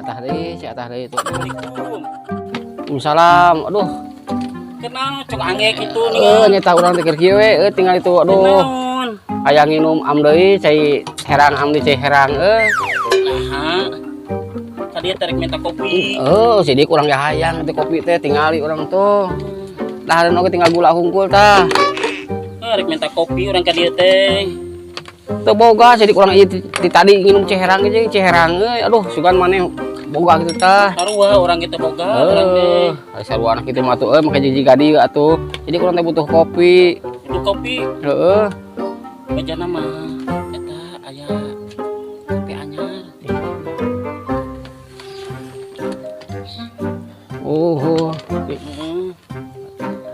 Atah deui, si atah deui tuh. Assalamualaikum. Waalaikumsalam. Aduh. Kenal cok ange kitu nih. Eh, nyata urang teh keur kieu we, euy tinggal itu aduh. Naon? Hayang nginum am deui cai herang am deui cai herang euy. Nah. Tadi tarik minta kopi. Oh, sidik urang ge hayang teh kopi teh tingali urang tuh. Dahareun oge tinggal gula hungkul tah. Rek minta kopi urang ka dieu teh. Teu boga sidik urang ieu ti tadi nginum cai herang ge jeung cai herang euy. Aduh, sugan maneh boga kitu tah. Sarua urang kitu boga urang teh. Heuh, sarua anak kitu mah tuh euy make jiji ka dieu atuh. Jadi urang teh butuh kopi. Butuh kopi. Heeh. Bejana mah eta aya kopi anyar. Oh, Heeh.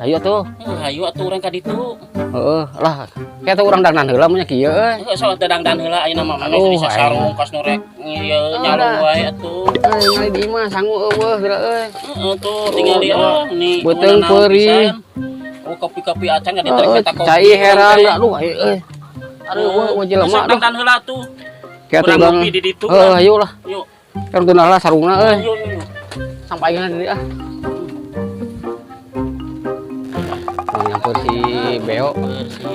Hayu atuh. Hayu atuh urang ka ditu. Heeh, lah. Kayak tuh urang dangdan heula mun nya kieu euy. Heeh, soal teh dangdan heula ayeuna mah maneh Aduh, bisa sarung kas nu rek ieu nyalung wae atuh. Euy, ngali di imah sangu eueuh geura euy. Heeh tuh tinggal Oh, ah nih. Beuteung peurih. Oh, kopi-kopi acan ka ditarik Heeh, minta kopi. cai herang aduh ayo euy. Aduh, eueuh jelema Sok aduh. dangdan heula atuh. Kayak tuh Urang urang. ngopi di ditu. Heeh, hayu lah. Yuk. Kan tunah lah sarungna euy. Yuk, yuk. Sampai ayeuna deui ah. Nyamper si Beo. Si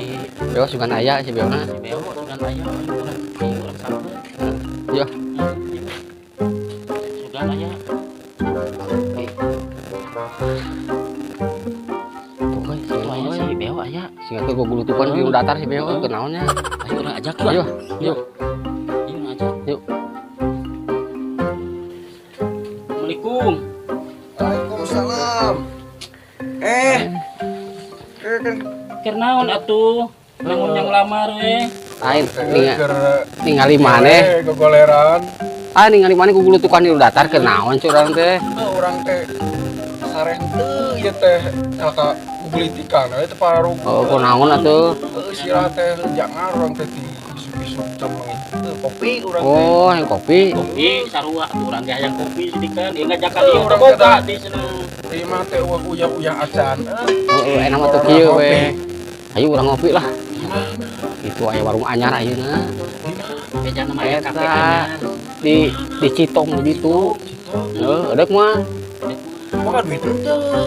Beo sugan aya si Beo na. Si Beo sugan aya urang urang samper. Iya. Sugan aya. Tuh euy, si Tuh aya si Beo aya. Sing atuh gugulutukan di datar si Beo keur naon nya. Ayo urang ajak yuk. Ayo, yuk. Ayo urang ajak. Yuk. Assalamualaikum. Waalaikumsalam. Keur naon atuh? Lamun yang lamar we. Lain ningali maneh. Gogoleran. Ah ningali maneh gugulutukan di datar keur naon curang teh. Urang teh sareng teu ieu teh ka gugulitikan we teh pararugu. Oh, keur naon atuh? Heuh, sirah teh jangan urang teh ti isuk-isuk jam leungit. Kopi urang teh. Oh, yang kopi. Kopi sarua atuh urang ge hayang kopi sidikan. Ieu ngajakan ieu Urang boga teh di cenah. Ieu mah teh uyah-uyah acan. Heeh, enak mah tuh kieu we. Ayo urang ngopi lah. Itu aya warung anyar ayeuna. Bejana mah aya kafe Eta anyar. di Citong di ditu. Heuh, deuk mah. Boga duit teu.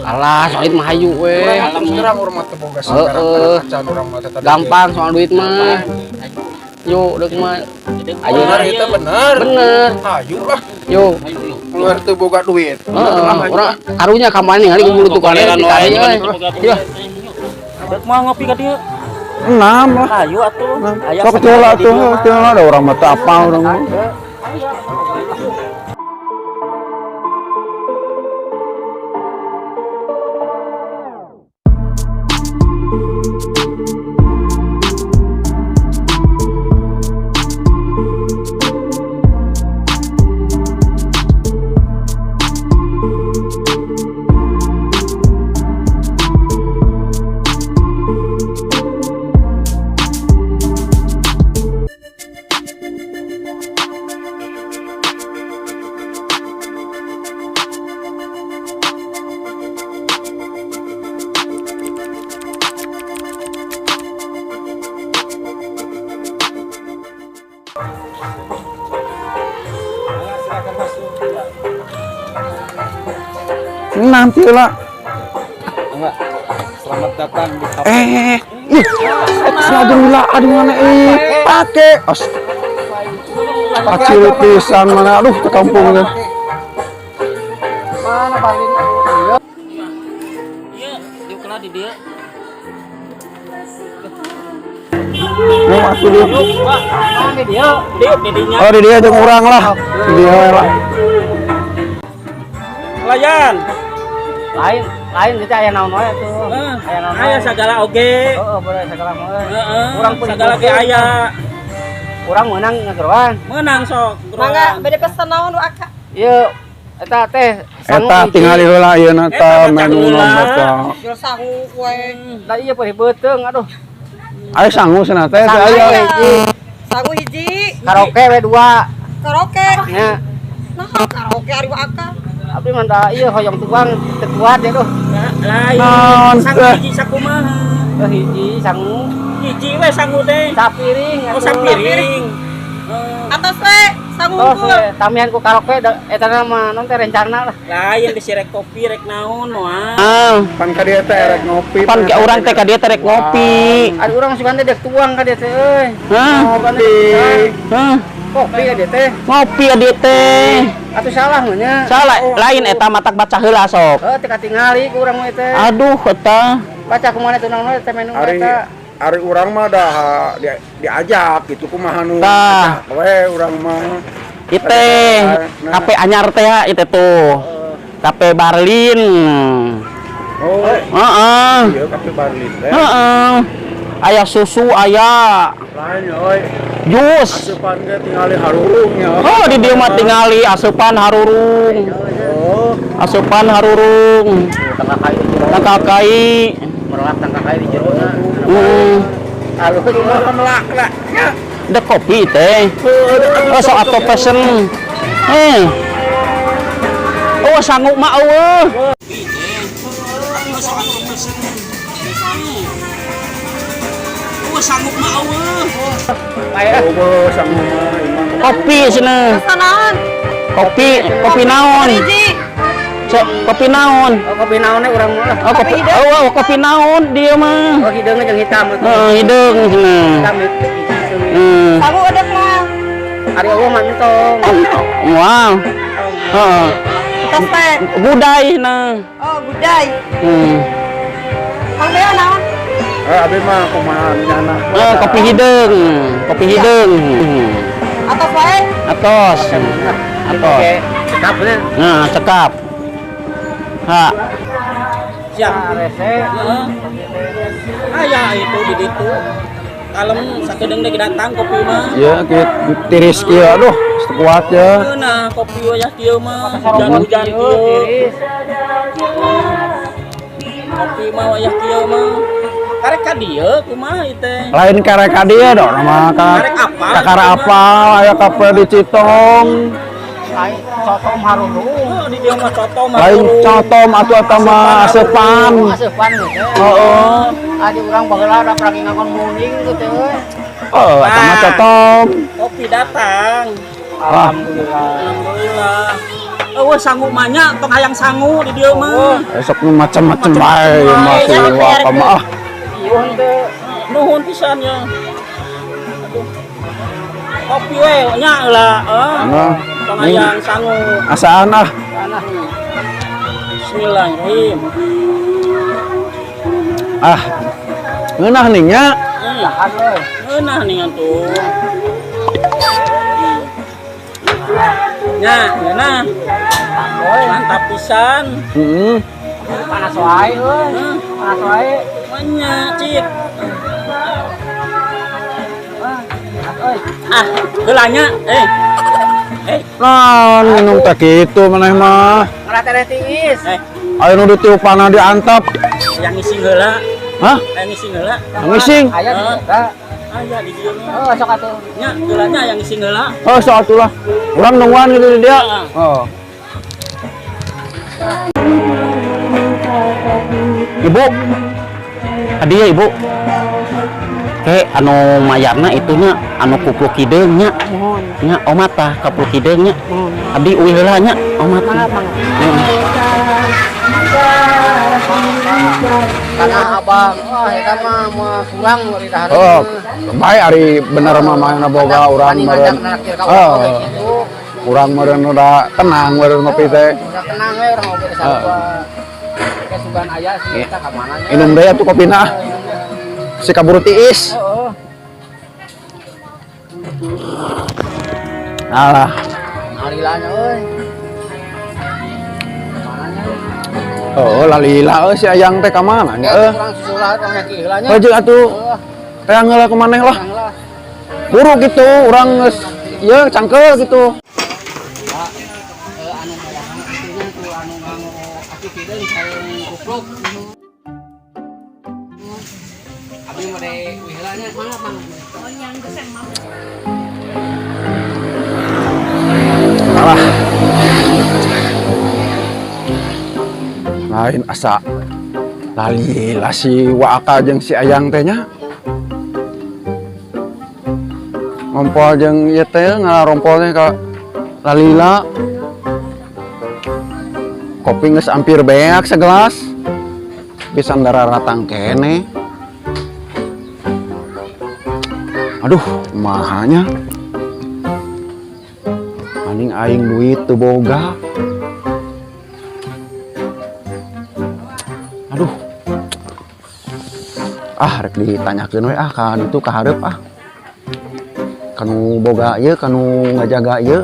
Alah, soal mah hayu we. Urang terus terang urang mah teu boga sagarang acan urang mah teh tadi. Gampang soal duit mah. Yuk, deuk mah. Ayo. Bener itu bener. Bener. Ayo lah. Yuk. Ayo yuk. Keluar teu boga duit. Heeh, urang karunya ka mana ningali gugulutukan di kali euy. Yuk. Deuk mah ngopi ka dieu. Enam lah. Ayo atuh. Aya Sok kecil lah tuh, kecil lah ada orang mata apa orang. Enam lah. Enggak. Selamat datang di kafe. Ih, aduh lah, aduh mana pake. As, kacil pisan mana, aduh ke kampung teh. Mana paling? Iya, diuk lah di dieu. Mau masuk dia. Yuk, Pak. Di dieu, diuk di dinya. Oh, di dia jeung urang lah. Di dia we lah. Layan. Lain, lain kita aya naon wae tuh. Aya naon. Aya sagala oge. Heeh, boleh sagala mah euy. Heeh. Urang pun sagala ge aya. Urang meunang ngageroan. Meunang sok. Mangga bade pesen naon aka? Ieu eta teh sangu Eta hiji. tingali heula ayeuna ta menu eta. Jual sangu we. Da ieu perih beuteung aduh. Ayo sangu cenah teh Sangu aya. hiji. Sangu hiji. Karaoke we dua. Karaoke. Nya. Nah, karaoke ari aka. Abdi mah da ieu hoyong tuang teu kuat ya duh. Lain. Naon Sangu teh? hiji sakumaha? Hiji hiji sangu. Hiji we sangu teh. Sapiring Oh, atuh. sapiring. Atos we Sangu Tos unggul. we, tamihan ku karaoke eta mah non teh rencana lah. Lain bisi rek kopi rek naon wah. Ah, Pan ka dieu teh erek ngopi. pan ke urang teh ka dieu teh rek ngopi. Ari urang sugan teh dek tuang ka dieu teh euy. Hah? Ngopi. Hah? Kopi ka dieu teh. Ngopi ya dieu teh. Atuh salah mah nya. Salah, lain eta matak baca heula sok. Heuh teh katingali ku urang mah teh. Aduh eta. Baca kumaha teh urang teh menu Ari eta. ari urang mah dah diajak gitu kumaha nu. Tah. Ajak we urang mah. Ite kafe anyar teh ya, ite tuh. Kafe Barlin. Oh, Heeh. iya kafe Barlin teh. Heeh. Aya susu, aya Lain euy. jus. Asupan ge tingali harurung ya. Oh, di dieu mah tingali asupan harurung. Oh, Asupan harurung. Tangga kai di jero. Tangkal kai. Merelak tangga kai di jero na. Heeh. Alus kumaha melak lah. Nya. Da kopi teh. Oh, sok atuh pesen. Eh. Oh, sanggup mah eueuh. Oh, sanggup mah eueuh. Oh, sangu mah imah. Kopi cenah. Rasa naon? Kopi, kopi naon? Hiji. Sok, kopi naon? Oh, kopi naonnya urang mah lah. Oh, kopi, oh, oh, kopi naon dia mah. Oh, hideungnya jeung hitam atuh. Heeh, hideung cenah. Hitam itu hiji seungit. Hmm. Sangu edek mah. Ari eueuh mah entong. Wow. Heeh. Tos teh. Gudai nah. Oh, gudai. Hmm. Mang Beo naon? Eh, abi mah kumaha nyana. Eh, kopi hideung, kopi hideung. Hmm. Atos wae. Atos. Atos. Oke, cekap nya. Nah, cekap. Ha. Siap. Rese. Heeh. Aya itu di ditu. Kalem sakedeung deui datang kopi mah. Ya, kieu tiris kieu aduh, teu kuat ya. Nah, kopi wayah kieu mah hujan-hujan kieu. Tiris. Kopi mah wayah kieu mah. Karek ka dieu kumaha ieu teh? Lain karek ka dieu dong, nama ka Karek apal, kakara gitu mah. apal aya kafe di Citong. Ai coto harurung. Oh, di dieu mah coto mah. Lain turun. cotom atuh eta mah asupan. Asupan gitu. Heeh. Adi urang baheula da peragi ngakon muning gitu teh euy. Oh, eta mah cotom. Kopi datang. Alhamdulillah. Alhamdulillah. Eueuh sangu mah nya tong hayang sangu di dieu mah. Esok nu macem-macem bae ieu mah si apa mah ah. Ieu henteu. Nuhun pisan ya. Aduh. Kopi we nya lah, eh. Nah, Tong hayang sangu. asaan ah. Tanah. Bismillahirrahmanirrahim. Ah. Ngeunah nih nya. Tahan euy. Ngeunah nih tuh. Nya, ngeunah. Mantap pisan. Heeh. Panas wae euy. Panas wae. Manya, cik. Euy. Ah, heula nya. Eh. Eh, Nah, minum teh kitu maneh mah. Ngeratere tiis. eh, Aya nu ditiupana diantep. yang ngising heula, Hah? yang ngising heula. Ngising? Aya di eta. Aya di dieu mah. Oh, sok atuh. Nya, heula nya yang ngising heula. Oh, sok atuh lah. Urang nungguan gitu di dia. Oh. Ibu. Hadiah ibu. Ke anu mayarna itunya anu kupluk hideung nya. Nya omat tah kupluk hideung nya. Abdi uih heula nya omat. Heeh. Tanah Abang. Wah, eta mah moal kurang di dahar. Oh, bae ari bener mah mana boga urang meureun. Oh, urang meureun udah tenang meureun ngopi teh. Udah tenang we urang ngopi di sarua. Ke sugan aya sih eta ka mana nya. Minum deui atuh kopina. Si kaburu tiis. Heeh. Alah, Alilanya euy. Mananya? oh lalila euy si Ayang teh ka mana nya euy. Urang susulah urang nyaki heula nya. Baju atuh Heeh, teh heula ku maneh lah. tenang lah. Buru gitu urang geus ieu cangkeul gitu. Eh, anu mayarna itunya tuh anu nganggo aki hideung sareng kupluk. Abdi mah de uih heula nya, mangga mangga. Alah. Lain asa lalila si Waaka jeung si Ayang teh nya. Ngompol jeung ieu teh ngarompol teh ka lalila. Kopi geus hampir beak segelas. Bisa daratang keneh. Aduh, mahanya. Maning aing duit teu boga. Aduh. Ah, rek ditanyakeun we ah ka ditu ka hareup ah. Kanu boga ieu, kanu ngajaga ieu.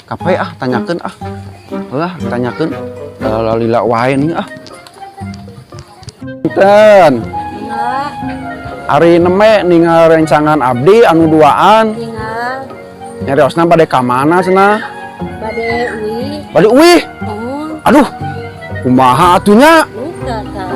Kape ah tanyakeun ah. Heulah tanyakeun. Lalila wae nih ah. Punten. Ari neme ningal rencangan abdi anu duaan. Ningal. Nyariosna bade ka mana cenah? Bade uih. Bade uih. Muhun. Aduh. Kumaha atunya? Luka tah.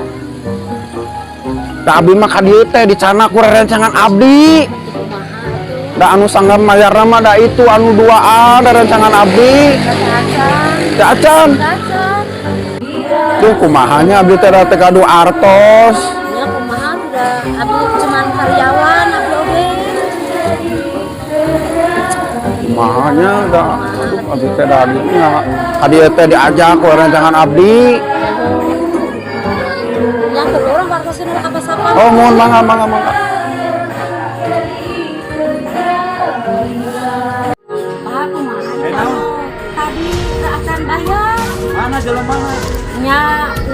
Da abdi mah ka dieu teh dicana ku rencangan abdi. Kumaha atuh? Da anu sanggar mayarna mah da itu anu duaan da rencangan abdi. Acan. Da acan. Acan. Tuh kumahanya abdi teh da teu gaduh artos. Nya kumaha da abdi cuman karyawan abdi oge. Kumahanya da aduh abdi teh da nya ka dieu teh diajak ku rencangan abdi. Nya keur urang wartosin ka pasapam. Oh, mohon mangga mangga mangga. Pak kumaha nya? Tadi teu acan bayar. Mana jalan mana? Nya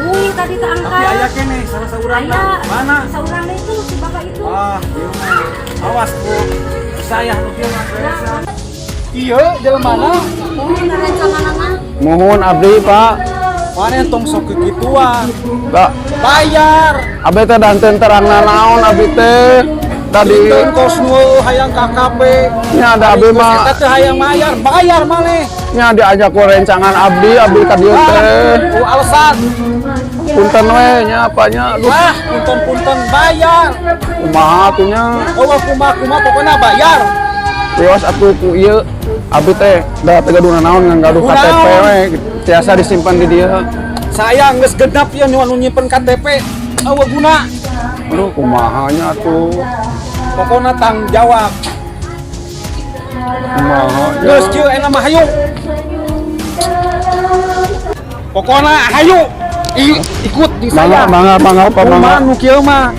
uih tadi teu angkat. Tapi aya keneh salah saurangna. Aya. Mana? Saurangna itu si bapak itu. Wah, ieu mah. Awas ku. Saya nu kieu mah beres. Iya, jalan mana? Muhun rencanganana. Mohon abdi, Pak. Mana yang tong sok kekituan? Da Bayar. abdi teh danten terang naon abdi teh. Tadi Teu kos nu hayang KKP. nya ada abdi mah Eta teh hayang bayar, bayar maneh. nya diajak ku rencangan abdi, abdi ka dieu teh. Ku alasan. Punten we nya apa nya aduh Wah, punten-punten bayar. kumaha atuh nya. Oh, kumaha-kumaha pokoknya bayar. Wios atuh ku ieu abdi teh da teu gaduh naon ngan gaduh Kunaon? KTP we tiasa disimpan di dieu. Saya geus genap ya nu nyimpen KTP. Eueuh guna. Aduh kumaha nya atuh. Pokoknya tanggung jawab. Kumaha nya. Geus kieu enak mah hayu. Pokoknya hayu. Ikut di Mangga saya. mangga mangga apa mangga. Kumaha nu kieu mah.